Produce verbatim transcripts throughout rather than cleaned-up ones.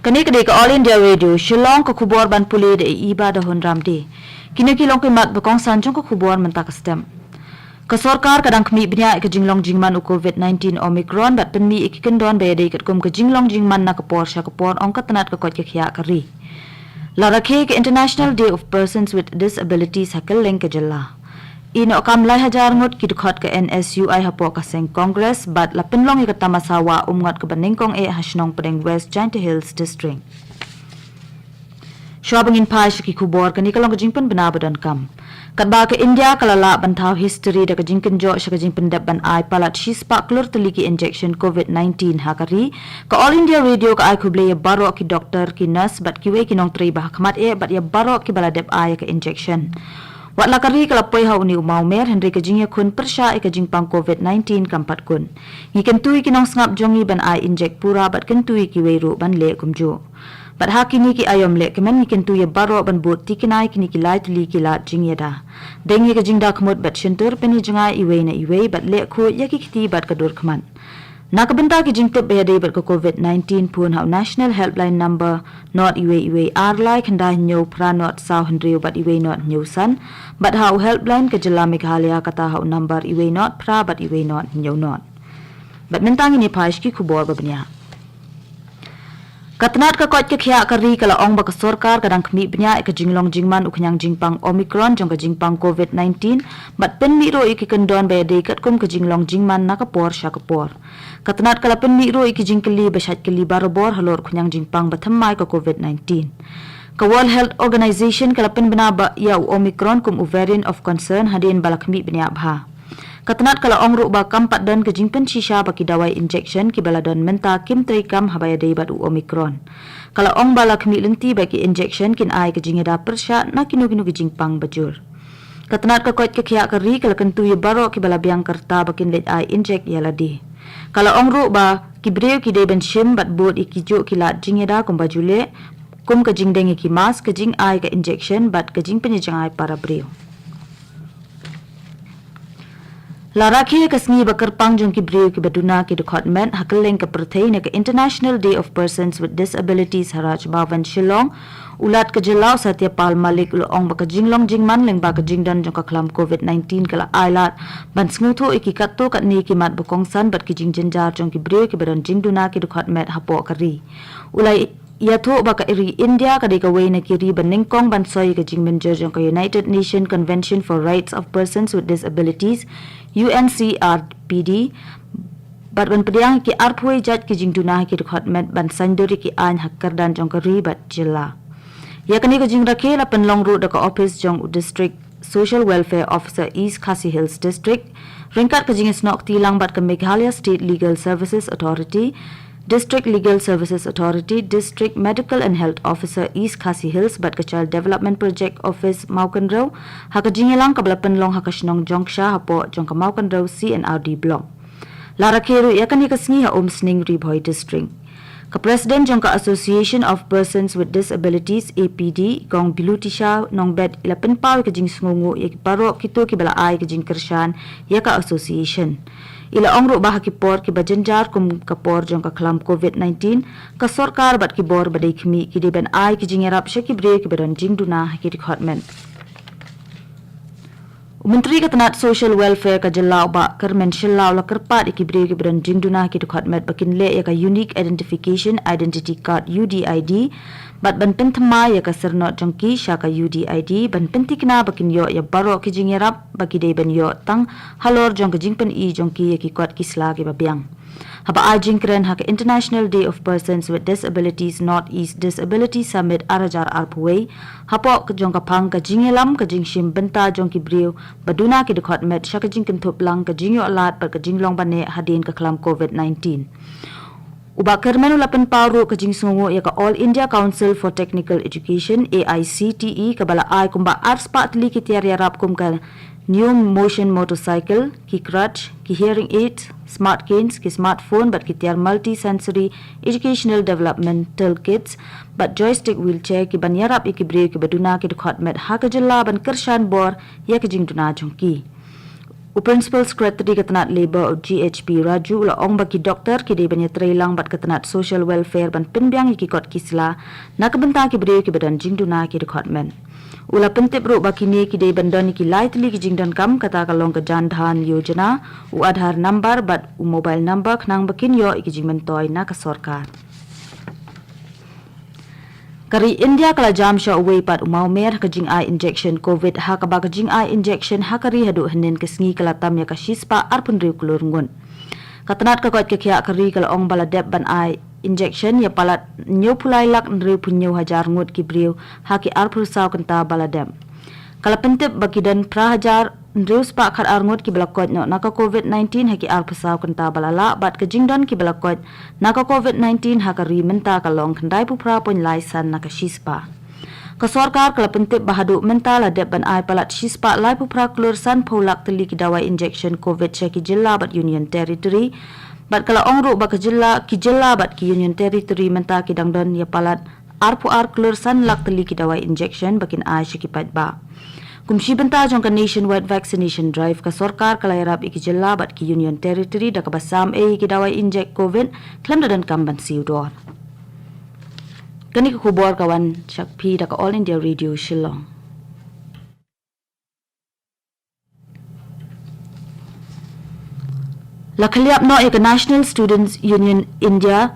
Kane ka dei ka All India Radio Shillong, ka khubor ban pule da i Iba da Hun Ramde. Kine ki long ki mat ba kongsan jong ka khubor mynta ka step. Ka sorkar ka dang khmih bniah ïa ka jinglong jingman u COVID nineteen Omicron bad pynmih ïa ki kyndon ba ïadei katkum ka jinglong jingman na ka por sha ka por, ong ka tnat ka koit ka khiah ka ri. La rakhe ka International Day of Persons with Disabilities ha kylleng ka jylla. Ïehnoh kam lai hajar ngut ki dkhot ka NSUI hapoh ka seng Congress bad la pynlong ïa ka tamasa wah umngot kaba nyngkong eh ha shnong Pdeng West, Jaintia Hills District. Shuwa ba ngin phai sha ki khubor, kane ka long ka jingpynbna ba donkam. Katba ka India ka la lah ban thaw history da ka jingkynjoh sha ka jingpyndep ban ai palat shispah klur tylli ki injection COVID nineteen ha ka ri, ka All India Radio ka ai khublei ïa baroh ki doktor, ki nurse bad kiwei ki nongtrei ba ha khmat eh bad ïa baroh kiba la dep ai ïa ka injection. Wat la ka ri ka la poi ha une u mawmer, hynrei ka jingïakhun pyrshah ïa ka jingpang COVID nineteen kam pat kun. Ngi kyntu ïa ki nongsngap jong ngi ban ai injek pura bad kyntu ïa kiwei ruh ban leh kumjuh. Bad ha kine ki aïom leh kmen ngi kyntu ïa baroh ban bud tikna ïa kine ki lai tylli ki lad jingïada. Deng ïa ka jingda khmut bad shyntur, pynïajngai iwei na iwei bad leh khuid ïa ki kti bad ka dur khmat. Na ka bynta ki jingtip ba ïadei bad ka COVID nineteen, phone ha u National Helpline Number not iwei iwei ar lai khyndai hynñiew phra not saw hynriew bad iwei not hynñiew san, bad ha u helpline ka jylla Meghalaya kata ha u number iwei not phra bad iwei not hynñiew not. Bad mynta ngin ïa phai sha ki khubor ba bniah. Ka tnat ka koit ka khiah ka ri ka la ong ba ka sorkar ka dang khmih bniah ïa ka jinglong jingman u khñiang jingpang Omicron jong ka jingpang COVID nineteen bad pynmih ruh ïa ki kyndon ba ïadei katkum ka jinglong jingman na ka por sha ka por. Ka tnat ka la pynmih ruh ïa ki jingkylli ba shait kylli barabor halor u khñiang jingpang ba thymmai ka COVID nineteen. Ka World Health Organization ka la pynbna ba ïa u Omicron kum u variant of concern hadien ba la khmih bniah bha. Ka tnat ka la ong ruh ba kam pat don ka jingpynshisha ba ki dawai injection kiba la don mynta kim treikam haba ïadei bad u Omicron. Ka la ong ba la khmih lynti ba ki injection kin ai ka jingïada pyrshah na kino kino ki jingpang bajur. Ka tnat ka koit ka khiah ka ri ka la kyntu ïa baroh kiba la biang ka rta ba kin leit ai injek ïa lade. Ka la ong ruh ba ki briew ki dei ban shim bad bud ïa ki juh ki lad jingïada kumba ju leh, kum ka jingdeng ïa ki mask, ka jingai ka injection bad ka jingpynïajngai para briew. La rakhe ka sngi ba kyrpang jong ki briew kiba duna ki dkhot met ha kylleng ka pyrthei ne ka International Day of Persons with Disabilities ha Raj Bhavan Shillong. U Lat ka jylla u Satya Pal Malik u la ong ba ka jinglong jingman lyngba ka jingdon jong ka khlam COVID nineteen ka la ai lad ban sngewthuh ïa ki katto katne ki mat ba kongsan bad ki jingjynjar jong ki briew kiba don jingduna ki dkhot met hapoh ka ri. U la ïathuh ba ka ri India ka dei kawei na ki ri ba nyngkong ban soi ïa ka jingmynjur jong ka United Nation Convention for Rights of Persons with Disabilities, U N C R P D, bad ban pdiang ïa ki arphew jait ki jingduna ki dkhot met ban saiñdur ïa ki aiñ ha kyrdan jong ka ri bad jylla. Ïa kane ka jingrakhe la pynlong ruh da ka ophis jong u District Social Welfare Officer, East Khasi Hills District, ryngkat ka jingïasnoh kti lang bad ka Meghalaya State Legal Services Authority, District Legal Services Authority, District Medical and Health Officer, East Khasi Hills bad ka Child Development Project Office, Mawkynrew, ha ka jingïalang kaba la pynlong ha ka shnong Jongksha hapoh jong ka Mawkynrew C and R D Block. La rakhe ruh ïa kane ka sngi ha Umsning, Ri Bhoi District. Ka President jong ka Association of Persons with Disabilities, A P D, Kong Bilutisha Nongbet, i la pynpaw ïa ka jingsngewnguh ïa ki baroh kito kiba la ai ka jingkyrshan ïa ka association. I la ong ruh ba ha ki por kiba jynjar kum ka por jong ka khlam COVID nineteen, ka sorkar bad ki bor ba dei khmih ki dei ban ai ki jingïarap sha ki briew kiba don jingduna ha ki dkhot met. U Myntri ka tnat Social Welfare ka jylla, u Bah Kyrmen Shylla, u la kyrpad ïa ki briew kiba don jingduna ha ki dkhot met ba kin leh ïa ka Unique Identification Identity Card, U D I D, bad ban pynthymmai ïa ka syrnod jong ki sha ka U D I D, ban pynthikna ba kin ïoh ïa baroh ki jingïarap ba ki dei ban ïoh tang halor jong ka jingpyni jong ki ïa ki kot ki sla kiba biang. Haba ai jingkren ha ka International Day of Persons with Disabilities North East Disability Summit ar hajar arphew wei, hapoh ka jong ka phang ka jingïalam ka jingshim bynta jong ki briew ba duna ki dkhot met sha ka jingkynthup lang ka jingïoh lad bad ka jinglong bneng hadien ka khlam COVID nineteen. U Bah Kyrmen u la pynpaw ruh ka jingsngewnguh ïa ka All India Council for Technical Education, A I C T E, kaba la ai kumba arspah tylli ki tiar ïarap kum ka New Motion Motorcycle, ki crutch, ki hearing aids, smart canes, ki smartphone, bad ki tiar multi-sensory educational developmental kits, bad joystick wheelchair, ki ban ïarap ïa ki briew kiba duna ki dkhot met ha ka jylla ban kyrshan bor ïa ka jingduna jong ki. U Principal Secretary ka tnat Labour, u G H P Raju, u la ong ba ki doktor ki dei ban ïatreilang bad ka tnat Social Welfare ban pynbiang ïa ki kot ki sla na ka bynta ki briew kiba don jingduna ki dkhot met. U la pyntip ruh ba kine ki dei ban don ïa ki lai tylli ki jingdonkam, kata ka long ka Jan Dhan Yojana, u Aadhaar number bad u mobile number, khnang ba kin ïoh ïa ki jingmyntoi na ka sorkar. Ka ri India ka la jam sha uwei pat u mawmer ha ka jingai injection Covid, ha kaba ka jingai injection ha ka ri haduh hynnin ka sngi ka la tam ïa ka shispah arphew hynriew klur ngut. Ka tnat ka koit ka khiah ka ri ka la ong ba la dep ban ai injection ïa palat hynñiewphew lai lak hynriewphew hynñiew hajar ngut ki briew ha ki arphew saw kynta ba la dep. Ka la pyntip ba ki don phra hajar hynriew spah khatar ngut kiba la koit noh na ka Covid nineteen ha ki arphew saw kynta ba la lah, bad ka jingdon kiba la koit na ka Covid nineteen ha ka ri mynta ka long khyndaiphew phra point lai san na ka shispah. Ka sorkar ka la pyntip ba haduh mynta la dep ban ai palat shispah laiphew phra klur sanphew lak tylli ki dawai injection Covid sha ki jylla bad Union Territory. Bad ka la ong ruh ba ka jylla, ki jylla bad ki Union Territory mynta ki dang don ïa palat arphew ar klur san lak tylli ki dawai injection ba kin ai sha ki paidbah. Kum shi bynta jong ka Nationwide Vaccination Drive, ka sorkar ka la ïarap ïa ki jylla bad ki Union Territory da kaba sam ei ïa ki dawai injek Covid khlem da donkam ban siew dor. Kane ka khubor ka wan sha phi da ka All India Radio Shillong. La khylliap noh ïa ka National Students Union India,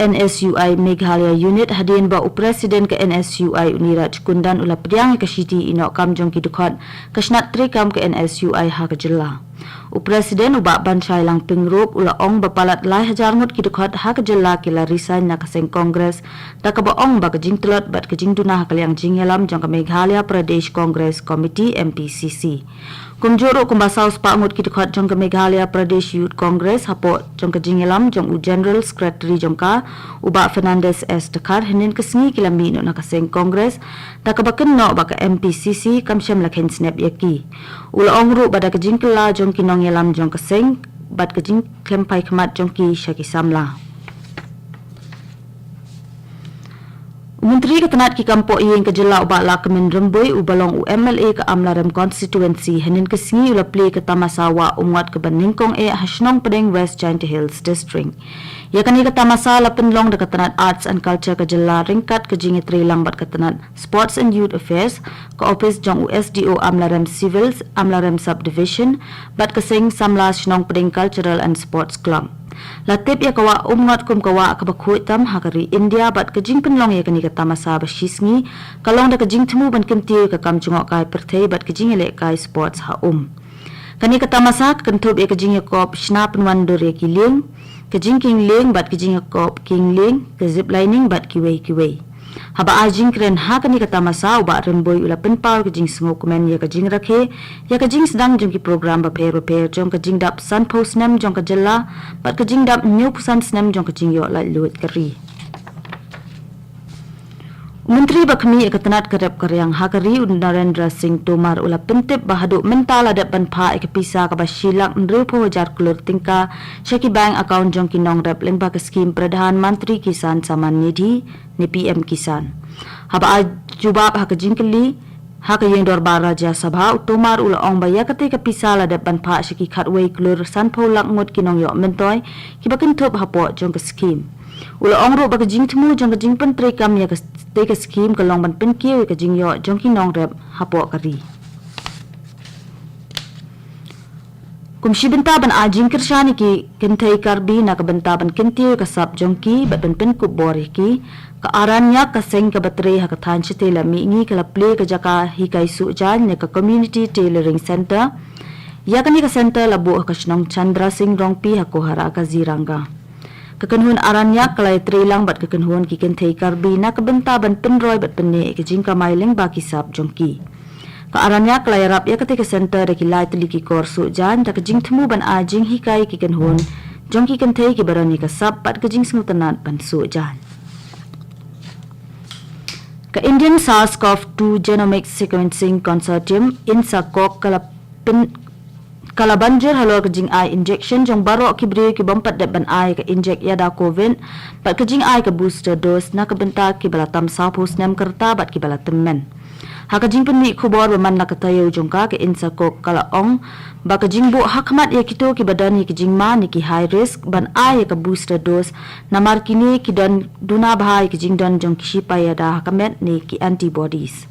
N S U I Meghalaya Unit, hadien ba u President ka N S U I u Niraj Kundan u la pdiang ïa ka shithi ïehnoh kam jong ki dkhot ka shnat treikam ka N S U I ha ka jylla. U President u Bah Banshai Langpingrop u la ong ba palat lai hajar ngut ki dkhot ha ka jylla ki la resign na ka seng Congress, da kaba ong ba ka jingtlot bad ka jingduna ha ka liang jingïalam jong ka Meghalaya Pradesh Congress Committee, M P C C. Kumjuh ruh kumba saw spah ngut ki dkhot jong ka Meghalaya Pradesh Youth Congress hapoh jong ka jingïalam jong u General Secretary jong ka, u Bah Fernandez S Dkhar, hynnin ka sngi ki la mih noh na ka seng Congress, da kaba kynnoh ba ka M P C C kam shym la kheiñ snep ïa ki. U la ong ruh ba da ka jingkylla jong ki nongïalam jong ka seng bad ka jingkhlem phai khmat jong ki sha ki samla. U Myntri ka tnat ki kam pohïing ka jylla, u Bah Lahkmen Rymbui, uba long u M L A ka Amlarem Constituency, hynnin ka sngi u la plie ka tamasa wah umngot kaba nyngkong eh ha shnong Pdeng, West Jaintia Hills District. Ïa kane ka tamasa la pynlong da ka tnat Arts and Culture ka jylla ryngkat ka jingïatreilang bad ka tnat Sports and Youth Affairs, ka ophis jong u S D O Amlarem Civils, Amlarem Subdivision, bad ka seng samla Shnong Pdeng Cultural and Sports Club. La tip ïa ka wah umngot kum ka wah kaba khuid tam ha ka ri India, bad ka jingpynlong ïa kane ka tamasa ba shisngi ka long da ka jingthmu ban kyntiew ïa ka kam jngohkai pyrthei bad ka jingïalehkai sports ha um. Kane ka tamasa ka kynthup ïa ka jingïakop shna pynwandur ïa ki lieng, ka jingkieng lieng bad ka jingïakop kieng lieng, ka zip lining bad kiwei kiwei. Haba ai jingkren ha kane ka tamasa, u Bah Rymbui u la pynpaw ka jingsngewkmen ïa ka jingrakhe ïa ka jingsdang jong ki program bapher bapher jong ka jingdap sanphew snem jong ka jylla bad ka jingdap hynñiewphew san snem jong ka jingïoh laitluid ka ri. U Myntri ba khmih ïa ka tnat ka rep ka riang ha ka ri, u Narendra Singh Tomar, u la pyntip ba haduh mynta la dep ban phah ïa ka pisa kaba shi lak hynriewphew hajar klur tyngka sha ki bank account jong ki nongrep lyngba ka skhim Pradhan Mantri Kisan Samman Nidhi ne P M Kisan. Haba ai jubab ha ka jingkylli ha ka ïing dorbar Rajya Sabha, u Tomar u la ong ba ïa katei ka pisa la dep ban phah sha ki khatwei klur sanphew lak ngut ki nongïoh myntoi kiba kynthup hapoh jong ka skhim. U la ong ruh ba ka jingthmu jong ka jingpyntreikam ïa katei ka skhim ka long ban pynkiew ïa ka jingïoh jong ki nongrep hapoh ka ri. Kum shi bynta ban ai jingkyrshan ïa ki kynthei Karbi na ka bynta ban kyntiew ïa ka sap jong ki bad ban pynkup bor ïa ki, ka Aranyak, ka seng kaba trei ha ka thaiñ shatei lam mihngi, ka la plie ka jaka hikai suh jaiñ ne ka Community Tailoring Centre. Ïa kane ka centre la buh ha ka shnong Chandra Singh Rongpi ha Kohara, Kaziranga. Ka kynhun Aranyak ka la ïatreilang bad ka kynhun ki kynthei Karbi na ka bynta ban pynroi bad pynneh ïa ka jingkamai lyngba ki sap jong ki. Ka Aranyak ka la ïarap ïa katei ka centre da ki lai tylli ki kor suh jaiñ, da ka jingthmu ban ai jinghikai ïa ki kynhun jong ki kynthei kiba don ïa ka sap bad ka jingsngewtynnat ban suh jaiñ. Ka Indian SARS-CoV two Genomic Sequencing Consortium, INSACOG, ka la pyn-, ka la ban jur halor ka jingai injection jong baroh ki briew ki bym pat dep ban ai ka injek ïada Covid bad ka jingai ka booster dose na ka bynta kiba la tam sawphew snem ka rta bad kiba la tymmen. Ha ka jingpynmih khubor ba man la ka taïew jong ka, ka INSACOG ka la ong ba ka jingbuh hakhmat ïa kito kiba don ïa ki jingma ne ki high risk ban ai ïa ka booster dose, namar kine ki don duna bha ïa ki jingdon jong ki shipai ïada ha ka met ne ki antibodies.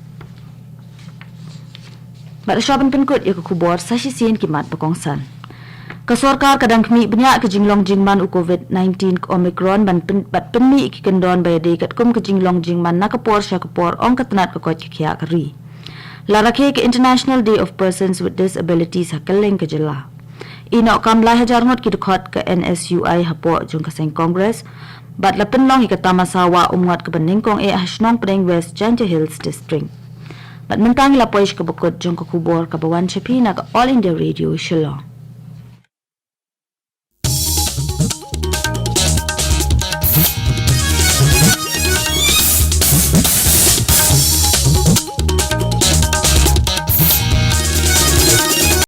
Bad shuwa ban pynkut ïa ka khubor, sa shisien ki mat ba kongsan. Ka sorkar ka dang khmih bniah ka jinglong jingman u COVID nineteen ka Omicron ban pyn, bad pynmih ki kyndon ba ïadei katkum ka jinglong jingman na ka por sha ka por, ong ka tnat ka koit ka khiah ka ri. La rakhe ka International Day of Persons with Disabilities ha kylleng ka jylla. Ïehnoh kam lai hajar ngut ki dkhot ka NSUI hapoh jong ka seng Congress, bad la pynlong ïa ka tamasa wah umngot kaba nyngkong eh ha shnong Pdeng, West Jaintia Hills District. Bad mynta ngi la poi sha kaba kut jong ka khubor kaba wan sha phi na ka All India Radio Shillong.